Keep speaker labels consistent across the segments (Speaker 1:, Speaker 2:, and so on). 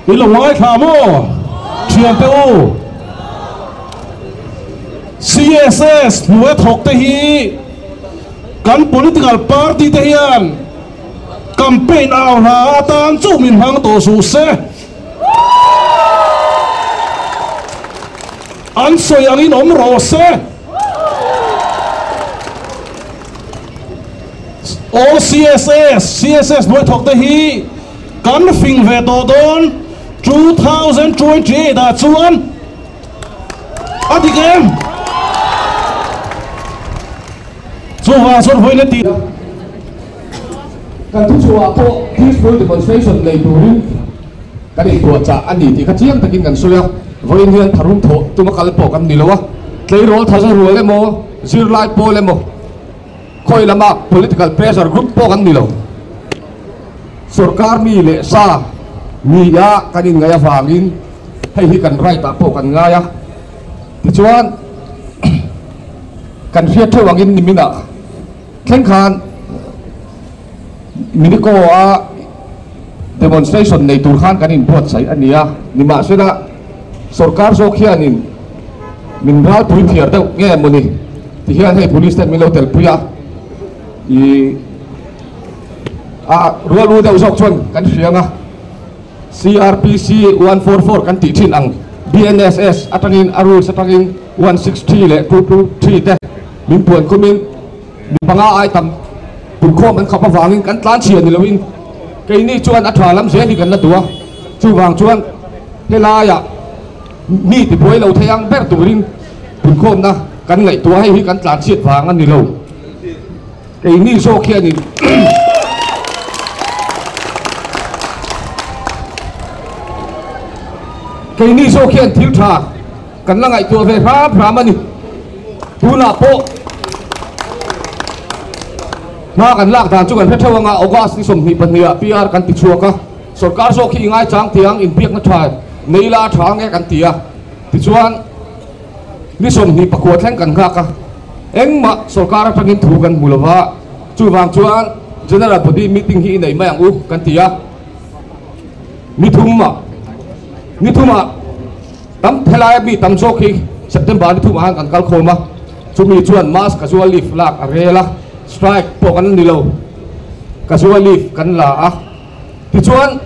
Speaker 1: In lo ngaithla maw thiante u? CSS hnuai thawk te hi kan political party te hian campaign au hla atan chauh min hmang tawh suh se. An sawi angin awm rawh se. Aw CSS, CSS hnuai thawk te hi kan fing ve tawh dawn 2028 ah chuan a dik em? Chuvang chuan vawiin a tih.
Speaker 2: Kan thuchhuah pawh peaceful demonstration nei turin kan inpuahchah a ni tih kha chiang takin kan sawi a, vawiin hian tharum thawh tuma kal pawh kan ni lo a, tleirawl thaza rual emaw, zirlai pawl emaw, Khawi lama political pressure group pawh kan ni lo. Sorkar mi leh sa ni a kan inngaih avangin hei hi kan right ah pawh kan ngai a. Tichuan kan hriat theuh angin nimin ah thleng khan Miniko a demonstration nei tur khan kan inbuatsaih a ni a. Nimahsela sorkar zawk hianin min ralpui thiar deuh nge mawni? Ti hian hei police ten min lo tel pui a, i a rual u deuh zawk chuan kan hriang a, CRPC 144 kan tih thin ang BNSS atangin a rules atangin 163 leh 223 te min puan khumin mi panga ai tam punkhawm an khap avangin kan tlan chhia ni loin keini chuan a tha lam zel hi kan la duh a, chuvang chuan helaiah mi tibuai lo thei ang ber turin Punkhawmna kan ngaihtuah hei hi kan tlanchhiat vang a ni lo. Keini zawk hianin keini zawk hian thil tha kan la ngaihtuah ve hram hram a ni. Tunah pawh hma kan lak dan chu kan hre theuh anga August ni 22 ah PR kan ti chhuak a, sorkar zawk hi i ngaichang tiang inbiakna tha nei la a tha ang e kan ti a. Tichuan, ni 29 thleng kan nghak a, engmah sorkar atangin thu kan hmu lova, chuvang chuan General Body meeting hi i nei mai ang u kan ti a. Ni thumah, ni thumah tam helaia mi tam zawk hi September ni thumah khan kan kal khawm a, chumi chuan mass casual leave lak a rel a, strike pawh kan ni lo, casual leave kan la a. Tichuan,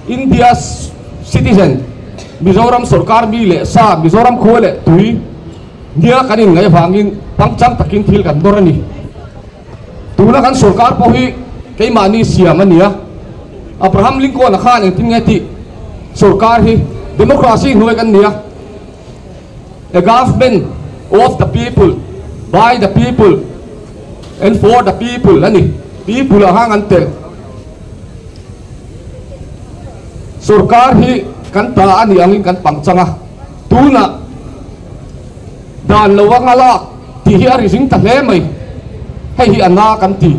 Speaker 2: India citizen, Mizoram sorkar mi leh sa, Mizoram khua leh tui nia kan inngaih avangin pangchang takin thil kan nawr a ni. Tuna kan sorkar pawh hi keimahni siam a ni a. Abraham Lincoln-a khan engtin nge tih sorkar hi democracy hnuai kan ni a. A government of the people, by the people and for the people a ni. People ah khan kan tel. Sorkar hi kan ta a nih angin kan pangchang a. Tunah dan lo anga lak tih hi a ri zing ta hle mai. Hei hi a na kan ti.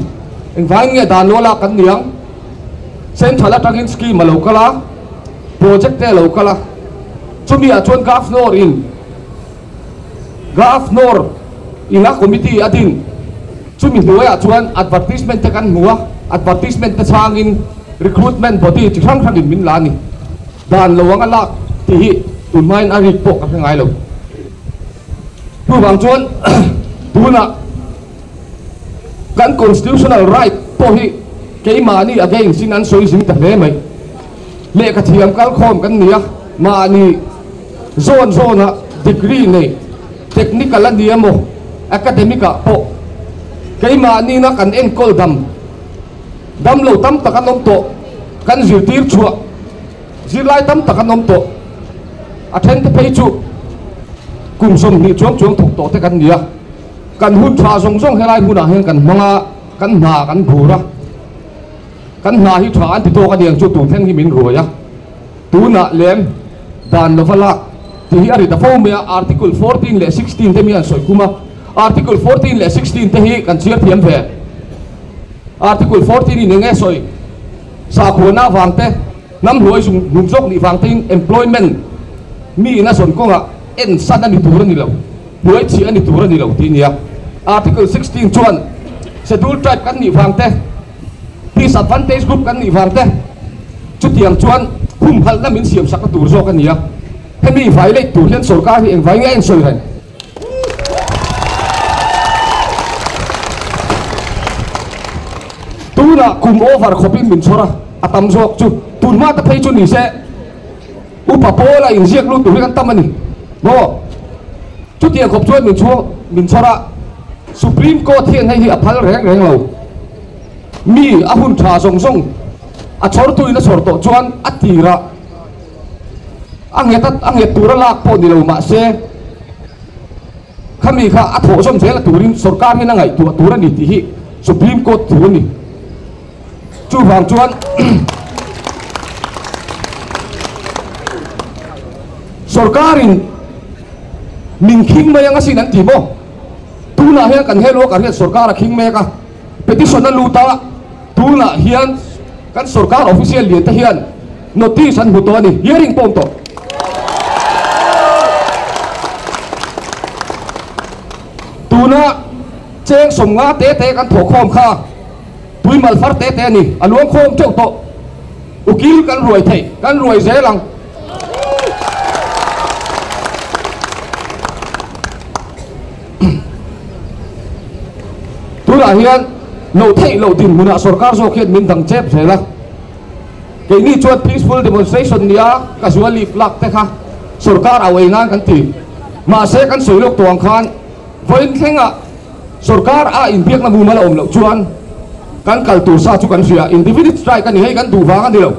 Speaker 2: Engvangin nge dan lo a lak kan ni ang? Central atangin scheme a lo kal a, project te a lo kal a. Chumi ah chuan Governor in Governor in a committee a din. Chumi hnuai ah chuan advertisement te kan hmu a, advertisement te chhang in recruitment body chi hrang hrang in min la a ni. Dan lo ang a lak tih hi tun hma in a rik pawh ka hre ngai lo. Chuvang chuan tunah kan constitutional right pawh hi keimahni against in an sawi zing ta hle mai. Lehkha thiam kalkhawm kan ni a, mahni zawn zawna degree nei, technical a ni emaw, academic ah pawh keimahni-na kan enkawl dam dam lo tam tak an awm tawh, kan zirtir chhuah zirlai tam tak an awm tawh, a then te phei chu kum 20 chuang chuang thawk tawh te kan ni a, kan hun tha zawng zawng helai hunah hian kan hmang a, kan hna kan bur a. Kan hna hi tha an ti tawk a niang chu tun thleng hi min ruai a, tunah lem dan lova lak tih hi a ri ta fo mai a, Article 14 leh 16 te mi an sawi kum a, Article 14 leh 16 te hi kan chhiar thiam ve. Article 14 in eng nge sawi? Sakhuana avang te, hnam hnuai zung hnum zawk nih vang tein employment mi in a zawn kawngah en san a ni tur a ni lo, hnuai chhiah a ni tur a ni lo tih a ni a. Article 16 chuan Schedule Tribe kan nih vang te, Disadvantage group kan nih vang te, chutiang chuan Humhalhna min siam sakna tur zawk a ni a, hemi violate tur hian sorkar hi engvai nge a insawi reng? Tunah kum over khawpin min chhawr a, a tam zawk chu tunhma te phei chu ni se upa pawla inziak lut tur hi kan tam a ni maw? Chutiang khawp chuan min chhuang min chhawr a, Supreme Court hian hei hi a phal reng reng lo. Mi a hun tha zawng zawng a chhawrtuin a chhawr tawh chuan a tirah a nghet a nghet tura lak pawh ni lo mahse khami kha a thawh zawm zel a turin sorkar hian a ngaihtuah tur a ni tih hi Supreme Court thu a ni. Chuvang chuan sorkarin min khing mai ang asin an ti maw? Tunah hian kan hello kar hian sorkar a khing mek a, petition a lut a, tunah hian kan sorkar official lian te hian notice an hmu tawh a ni, hearing pawh awm tawh. Tuna cheng sawmnga te te kan thawhkhawm kha tui malfar te te a ni, a luangkhawm teuh tawh. Ukil kan ruai theih, kan ruai zel ang. Tunah hian loh theih loh dinhmunah sorkar zawk hian min dang chep zel a. Keini chuan peaceful demonstration nia casual leave lak te kha sorkar au ei nan kan ti. Mahse kan sawi lawk tawh ang khan vawiin thlengah sorkar a inbiakna mumal a awm loh chuan kan kal tur sa chu kan hria. Indefinite strike a ni hei kan duh vang a ni lo.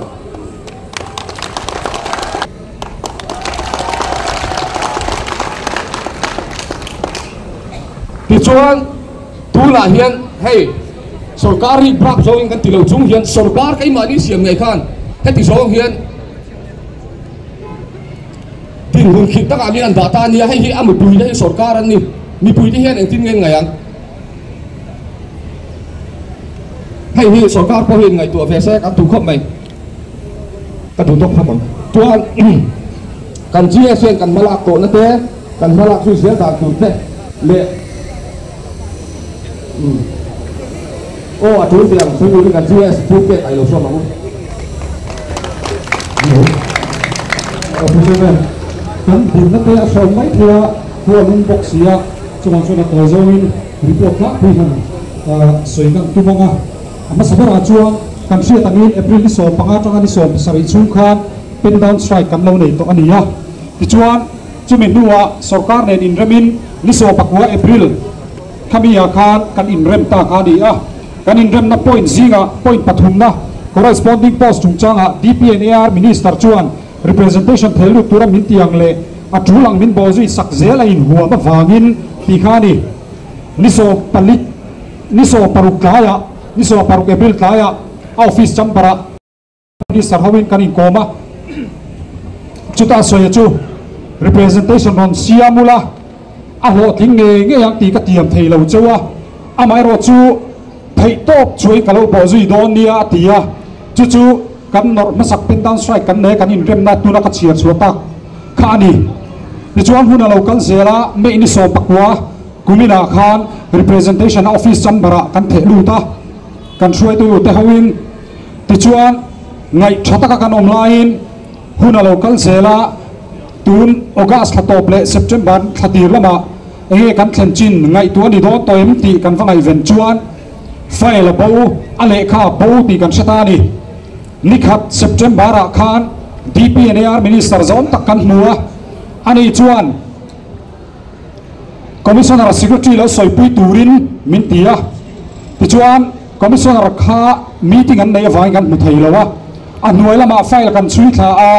Speaker 2: Tichuan tunah hian hei sorkar hi bak zawngin kan ti lo chung hian sorkar keimahni siam ngei khan heti zawng hian dinhmun khirh takah min an dah ta a nia, hei hi a mipuite hi sorkar an ni, mipuite hian engtin nge an ngaih ang? Hei hi sorkar pawh hi inngaihtuah ve se kan duh khawp mai. Ka duh tawk khawp ang. Chuan kan GS hian kan hmalak tawhna te, kan hmalak zui zel dan tur te leh aw a tul tih ang sawi turin kan GS thu pek a ilo sawm ang u.
Speaker 3: Officer kan dinna te a sawm mai thei a, huan in bawk si a, chuvang chuan a tawi zawngin report tlangpui han sawi kan tum ang a. A hmasa berah chuan kan hriat angin April ni 15 atanga ni 17 chhung khan pen down strike kan lo nei tawh a ni a. Tichuan chumi hnuah sorkar nen inremin ni 19 April khami-ah khan kan inrem ta kha a ni a. Kan inremna point zingah point pathumna corresponding post chungchangah DPNAR Minister chuan representation thel lut tura min ti ang leh a tul ang min bawhzui sak zel a inhuam avangin tih kha a ni. Ni 14. Ni 16 tlaiah, ni 16 April tlaiah a office chamber-ah Minister hoin kan inkawm a, chutah sawi chu representation rawn siam ula, a hlawhtling ngei ngei ang tih ka tiam thei lo cheu a, amaherawh chu theihtawp chuai ka lo bawhzui dawn nia a ti a, chu chu kan nawrh hmasak pen down strike kan nei a, kan inremna tuna ka chhiar chhuah tak kha a ni. Tichuan hun a lo kal zel a, May ni 19, Kuminah khan representation office chamber-ah kan theh lut a, kan hruaitu te hoin. Tichuan, ngaih tha taka kan awm laiin hun a lo kal zel a, tun August thla tawp leh September thla tir lamah enge kan thlen chin ngaihtuah a ni dawn tawh em tih kan va ngaihven chuan file a bo, a lehkha a bo tih kan hre ta a ni. Nikhat September-ah khan DPNAR Minister zawm tak kan hmu a, ani chuan, Commissioner Secretary lo sawipui turin min ti a, tichuan Commissioner kha meeting an neih avangin kan hmu thei lo a, a hnuai lamah file kan chhui thla a,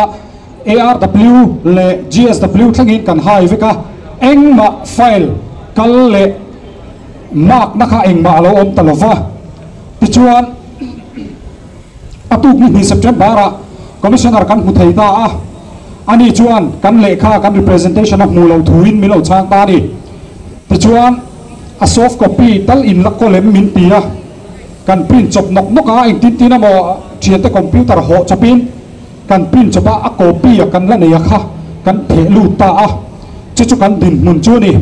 Speaker 3: ARW leh GSW thlengin kan hai vek a, engmah file kal leh mark na kha engmah a lo awm ta lo va, tichuan a tuk ni hnih September ah Commissioner kan hmu thei ta a, ani chuan kan lehkha kan representation a hmuh loh thuin min lo chhang ta a ni. Tichuan a soft copy tal in la kawl em min ti a, kan print chawp nawk nawk a, engtin tin emaw thiante computer hawh chawpin kan print chawp a, a copy a kan la nei a kha kan theh lut ta a, chu chu kan dinhmun chu a ni.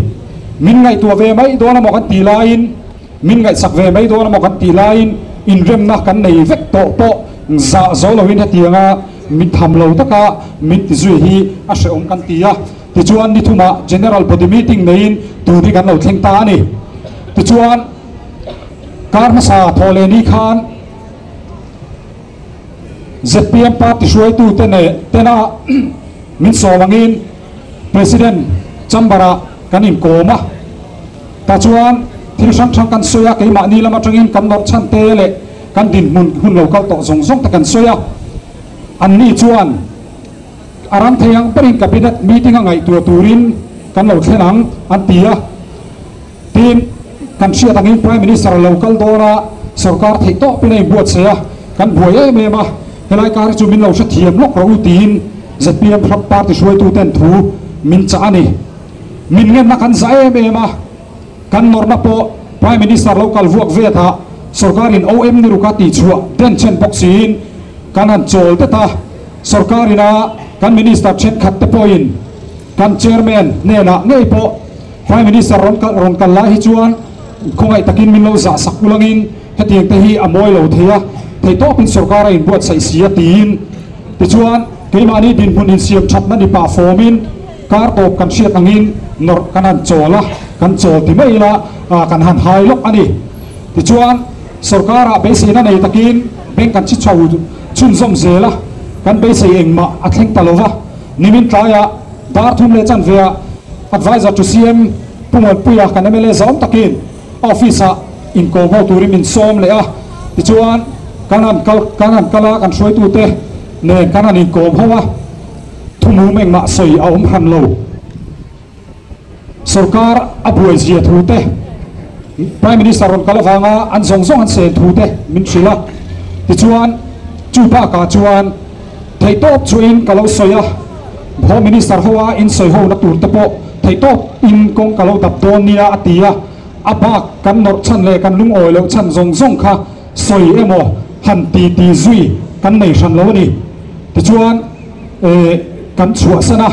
Speaker 3: Min ngaihtuah ve mai dawn emaw kan tih laiin, Min ngaihsak ve mai dawn emaw kan tih laiin inremna kan nei vek tawh pawh zah zo loin hetianga min tham lo taka min ti zui hi a hrehawm kan ti a. Tichuan ni thumah General Body Meeting neiin tun hi kan lo thleng ta a ni. Tichuan kar hmasa thawh leh ni khan zpm party hruaitute neh tena min sawm angin President chamber-ah kan inkawm a. Tah chuan thil hrang hrang kan sawi a, keimahni lam atangin kan nawrh chhan te leh kan dinhmun hun lo kal tawh zawng zawng te kan sawi a. Anni chuan a ram thei ang berin Cabinet meeting a ngaihtuah turin kan lo thlen ang an ti a. Tin, kan hriat angin Prime Minister a lo kal dawn a, sorkar theih tawpin a inbuatsaih a, kan buai em em a, helai kar hi chu min lo hrethiam lawk rawh u tiin zpm party hruaituten thu min chah a ni. Min ngenna kan zah em em a, kan nawrhna pawh Prime Minister lo kal vuak vet a, sorkarin OM ni ruka tihchhuah denchhen bawk siin kan han chawl det a, sorkarin a kan Minister thenkhat te pawhin kan Chairman hnenah ngei pawh Prime Minister rawn kal rawn kal lai hi chuan khawngaih takin min lo zah sak ulangin hetiang te hi a mawi lo thei a, theihtawpin sorkar a inbuatsaih si a tiin. Tichuan, keimahni dinhmun insiam thatna ni pah fawmin kar tawp kan hriat angin nawrh kan han chawl a, kan chawl ti mai ila kan han hai lawk a ni. Tichuan, sorkarah beiseina nei takin bank kan chi chho chhunzawm zel a, kan beisei engmah a thleng ta lo va, nimin tlaiah dar thum leh chanveah Advisor to CM Pu Muanpuia kan mla zawm takin a office-ah inkawm ho turin min sawm leh a, tichuan kan han kal kan han kal a, kan hruaitute nen kan han inkawm ho a, thumum engmah sawi a awm hran lo. Sorkar a buai zia thu te, Prime Minister rawn kal avanga an zawng zawng an sen thu te min hrilh a, tichuan chu bakah chuan theihtawp chuin ka lo sawi a, Home Minister hoa in sawi hona tur te pawh theihtawp in kawng ka lo dap dawn nia a ti a, a bak kan nawrh chhan leh kan lungawi loh chhan zawng zawng kha sawi emaw han ti ti zui kan nei hran lo a ni. Tichuan kan chhuahsan a,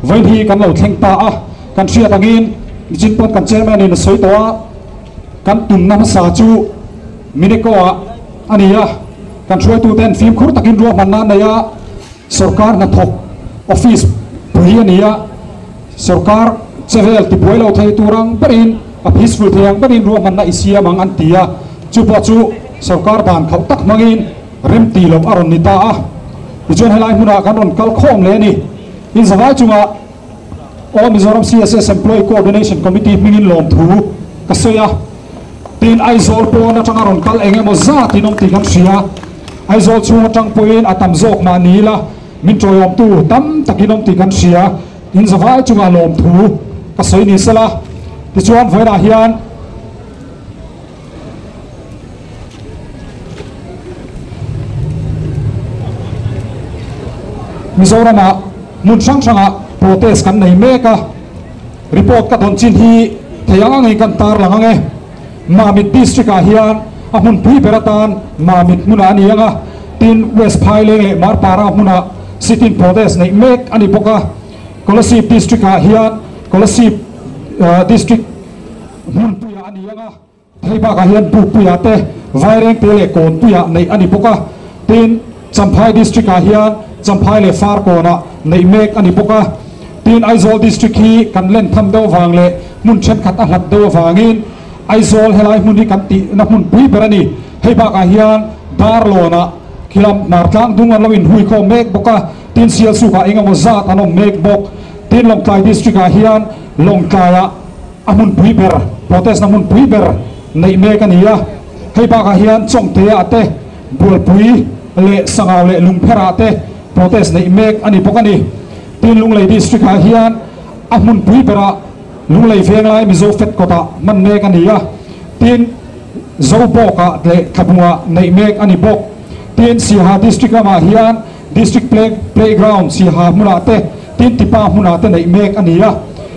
Speaker 3: vawiin hi kan lo thleng ta a, kan hriat angin nichin pawn kan chairman in a sawi tawh a, kan tumna hmasa chu Mineko ah a ni a, kan hruaituten fimkhur takin ruahmanna an nei a, Sorkar hnathawk office pui a ni a, sorkar chevel tibuai lo thei tur ang berin a peaceful thei ang berin ruahmanna i siam ang an ti a, chu pawh chu sorkar dan khauh tak hmangin rem ti loh a rawn ni ta a. Tichuan helai hmunah kan rawn kal khawm leh a ni. Inzavai chungah All Mizoram CSS Employee Coordination Committee hmingin lawmthu ka sawi a. Tin, Aizawl pawn atanga rawn kal eng emaw zat in awm tih kan hria. Aizawl chhung atang pawhin a tam zawk mah ni ila, min tawiawmtu tam takin awm tih kan hria. In zavai chungah lawmthu ka sawi ni sela. Tichuan, vawiinah hian Mizoramah hmun hrang hrangah protest kan nei mek a. Report ka dawn chin hi thei ang angin kan tarlang ang e. Mamit District ah hian a hmunpui ber atan Mamit hmunah a ni ang a, tin West Phaileng leh Marpara hmunah sit-in protest neih mek a ni bawk a. Kolasib District ah hian Kolasib District hmunpuiah a ni ang a. Hei bakah hian Bukpuia te, Vairengte leh Kawnpuia neih a ni bawk a. Tin, Champhai District-ah hian Champhai leh Farkawnah neih mek a ni bawk a. Tin, Aizawl District hi kan len tham deuh avang leh hmun thenkhat a hlat deuh avangin Aizawl helai hmun hi kan tihna hmunpui ber a ni. Hei bakah hian Darlawnah khilam Hmartlang dung an lo inhui khawm mek bawk a. Tin, Sialsukah eng emaw zat an awm mek bawk. Tin, Lawngtlai District-ah hian Lawngtlaiah A hmunpui ber, protest na hmunpui ber neih mek a ni a. Hei bakah hian Chawngtea te, Bualpui leh Sangau leh Lungpherah te protest neih mek a ni bawk a ni. Tin, Lunglei District ah hian a hmunpui berah Lunglei Venglai Mizo Fed kawtah hman mek a ni a. Tin, Zobawkah leh Thlabungah neih mek a ni bawk. Tin, Siaha District lamah hian District Playground Siaha hmunah te, Tin Tipa hmunah te neih mek a ni a.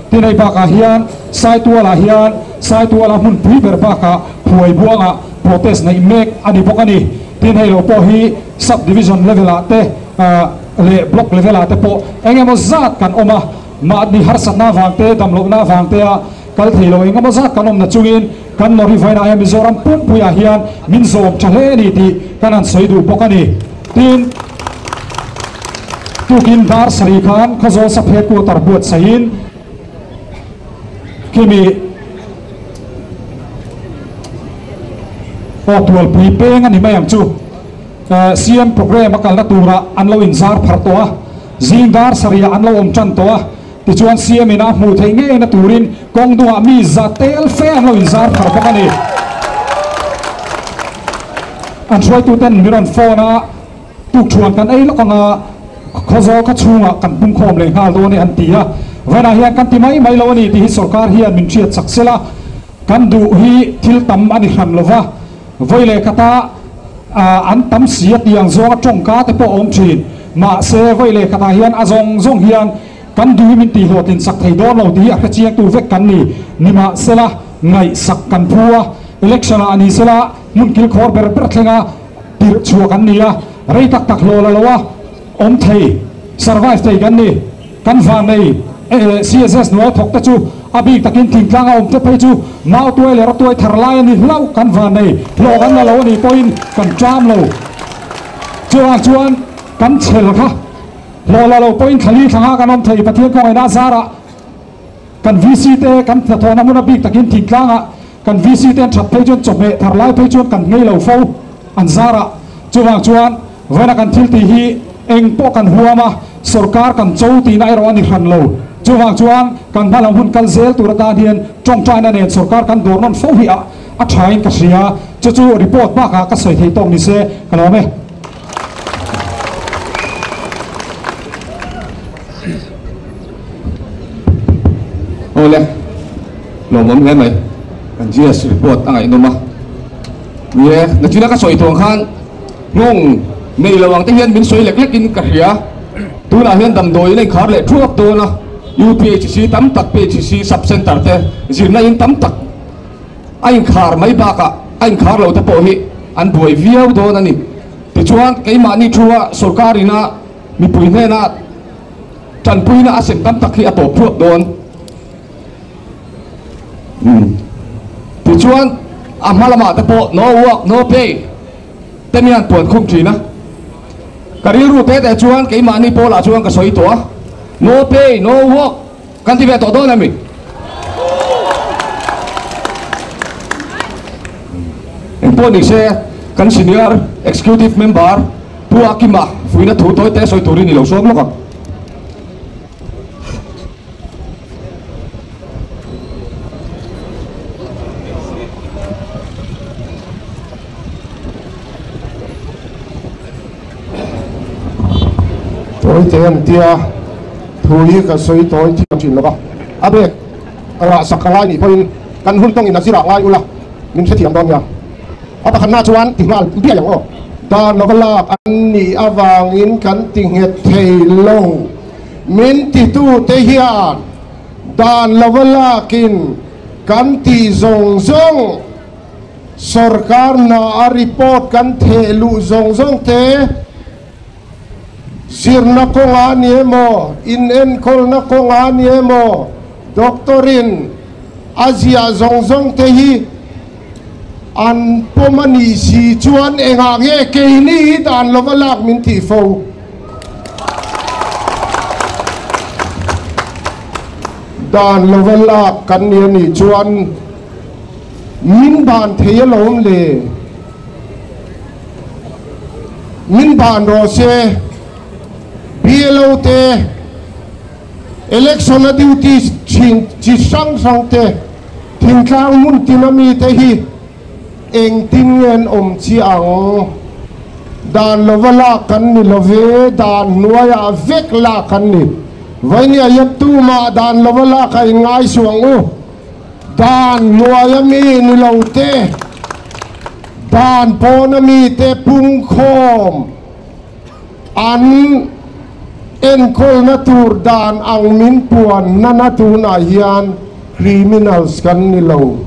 Speaker 3: Tin hei bakah hian Saitualah hian Saituala hmunpui ber bakah Phuaibuangah protest neih mek a ni bawk a ni. Tin hei lo pawh hi Sub Division level ah te leh Block level ah te pawh eng emaw zat kan awm a, mahni harsatna avang te, damlohna avang te a kal thei lo eng emaw zat kan awm na chungin kan Nawrhi Vainah hian Mizoram pumpuiah hian min zawm tha hle a ni tih kan han sawi duh bawk a ni. Tin. Tukin dar sarih khan Khawzawl Sub Headquarter buatsaihin khimi aw tualpui peng a ni mai ang chu. CM programme a kalna turah an lo inzar phar tawh a, zing dar sarihah an lo awm tan tawh a, tichuan CM in a hmuh theih ngeina turin kawng dungah mi za tel fe an lo inzar phar bawk a ni. An hruaituten mi rawn phone a, tukthuan kan ei lawk anga Khawzawl khaw chhungah kan pungkhawm leh nghal dawn e an ti a, vawiinah hian kan ti mai mai lo a ni tih hi sorkar hian min hriat chak sela, kan duh hi thil tam a ni hran lova, vawi leh khata an tam si a tih ang zawnga tawngka te pawh a awm thin. Mahse, vawi leh khatah hian a zawng zawng hian kan duh hi min tihhlawhtlin sak thei dawn lo tih hi a hrechiangtu vek kan ni. Nimahsela, ngaihsak kan phu a, election ah ni sela hmun kilkhawr ber ber thlenga tirh chhuah kan ni a, rei tak tak hlawh la lo a awm thei, survive thei kan ni. Kan vannei CSS hnuai thawk te chu a bik takin thingtlang a awm te phei chu mau tuai leh rawtuai thar lai a ni hlauh kan vannei hlawh kan la lo a nih pawhin kan ṭam lo. Chuvang chuan kan chhel kha hlawh la lo pawhin thlali thlanga kan awm thei Pathian kawngaihnaa zarah kan VC te kan hnathawhna hmun a bik takin thingtlangah kan VC te an ṭhat phei chuan chawhmeh thar lai phei chuan kan ngei lo fo an zarah. Chuvang chuan vawiina kan thil tih hi eng pawh kan huam a, sorkar kan cho tihna erawh a ni hran lo. Chuvang chuan kan hmalam hun kal zel tur atan hian tawngtaina nen sorkar kan dawr nawn fo hi a a thain ka hria. Chu chu report bakah ka sawi thei tawk ni se ka lawm e.
Speaker 2: Awle, lawmawm hle mai. Kan GS report a ngaihnawm a. Ni e, nachina ka sawi tuang khan nghawng nei lo ang te hian min sawi lek lek in ka hria. Tunah hian damdawiin a inkhar leh thuak dawn a, UPHC tam tak, PHC sub center te zirna in tam tak a inkhar mai bakah a inkhar lo te pawh hi an buai viau dawn a ni. Tichuan keimahni thu a sorkar ina mipui hnena tanpuina a sem tam tak hi a tawp thuak dawn. Tichuan a hma lamah te pawh no work no pay te mi han puan khum thin a, ka rilru te te chuan keimahni pawlah chuan ka sawi tawh a, no pay no work kan ti ve tawh dawn em mi? Engpawh ni se kan senior executive member Pu Akima fuihna thu tawi te sawi turin i lo sawm lawk ang.
Speaker 4: Tawi te an tia thu hi ka sawi tawi thiam thin lova, a bek rah sak ka ngai nih pawhin kan hun tawngin a zirah ngai ula min hrethiam dawn nia. A pakhatna chuan ti nghal biai ang aw. Dan lova lak an nih avangin kan ti nghet thei lo. Min titute hian dan lova lakin kan tih zawng zawng, sorkar hna a report kan theh luh zawng zawng te, zirna kawngah a ni emaw, inenkawlna kawngah a ni emaw, doctor-in a ziah zawng zawng te hi an pawm a nih si chuan engah nge keini hi dan lova lak min tih fo? Dan lova lak kan ni a nih chuan min ban thei alawm le. Min ban rawh se, BLO te, election a duty thin chi hrang hrang te, thingtlang hmun tin a mi te hi engtin nge an awm chiah ang? Dan lova lak kan ni lo ve, dan hnuaiah vek lak kan ni. Vainia hian tumah dan lova lak a inngai suh ang u. Dan hnuaia mi ni lo te, dan pawna mi te pungkhawm an enkawlna tur dan ang min puan nana tunah hian criminals kan ni lo.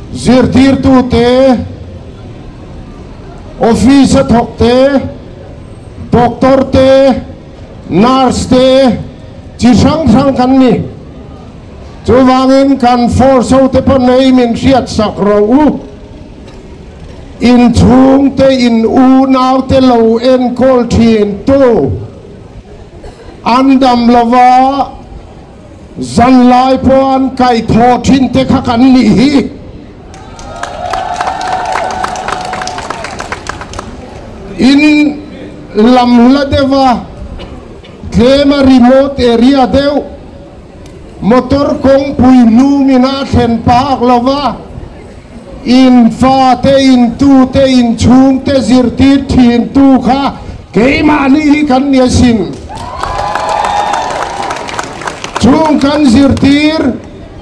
Speaker 4: Zirtirtute, office a thawk te, doctor te, nurse te, chi hrang hrang kan ni. Chuvangin kan force ho te pawh nei min hriat sak rawh u. In chhungte in unau te lo enkawl thin tu. An dam lova zanlai pawh an kaih thawh thin te kha kan nih hi. In lam hla deuh a, tlem a remote area deuh, motor kawngpui hnum in a thlen phak lova, in fate, in tute, in chhungte zirtir thin tu kha keimahni hi kan ni asin. Chung kan zirtir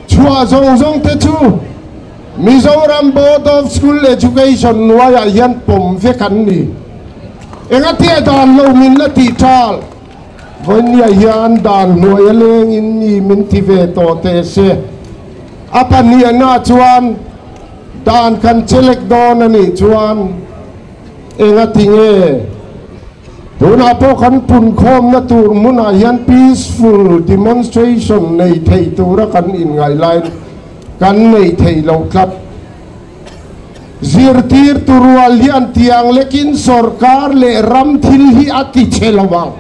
Speaker 4: chhuah zawng zawng te chu Mizoram Board of School Education hnuaiah hian pawm vek an ni. Engatia dan lo min la tih tal? Vawinia hian dan hnuai a lengin mi min ti ve tawh teh se. A pahniahna chuan dan kan chelek dawn a nih chuan engati nge tunah pawh kan punkhawmna tur hmunah hian peaceful demonstration nei thei tura kan inngaih laiin kan nei thei lo tlat. Zirtirtu rual hian tiang lekin sorkar leh ram thil hi a ti che lo ang.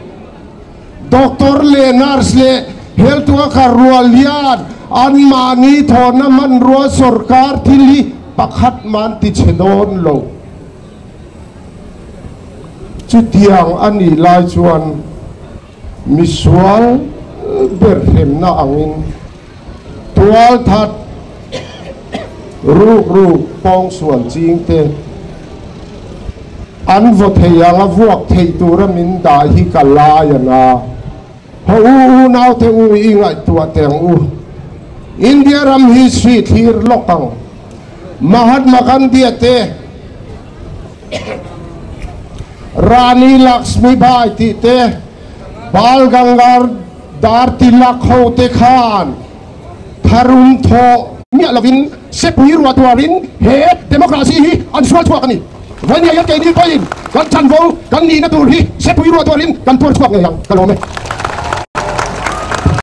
Speaker 4: Doctor leh nurse leh health worker rual hian anmahni thawhna hmanrua sorkar thil hi pakhat man ti che dawn lo. Chutiang a nih lai chuan misual ber hremna angin Tualthat ruk ruk pawngsual ching te an vaw thei ang a vuak theih tura min dah hi ka lai a na. Haw u unaute u i ngaihtuah teh ang u. India ram history thlir lawk ang. Mahatma Gandhi a te, Rani Lakshmi Bai tih te, Bal Gangar Dar Tilak ho te khan tharum thawh miah lovin sepui ruah tuarin he democracy hi an sual chhuak a ni. Vawinia hian keini pawhin kan chanvo kan nihna tur hi sepui ruah tuarin kan tuar chhuak ngei ang ka lawm e.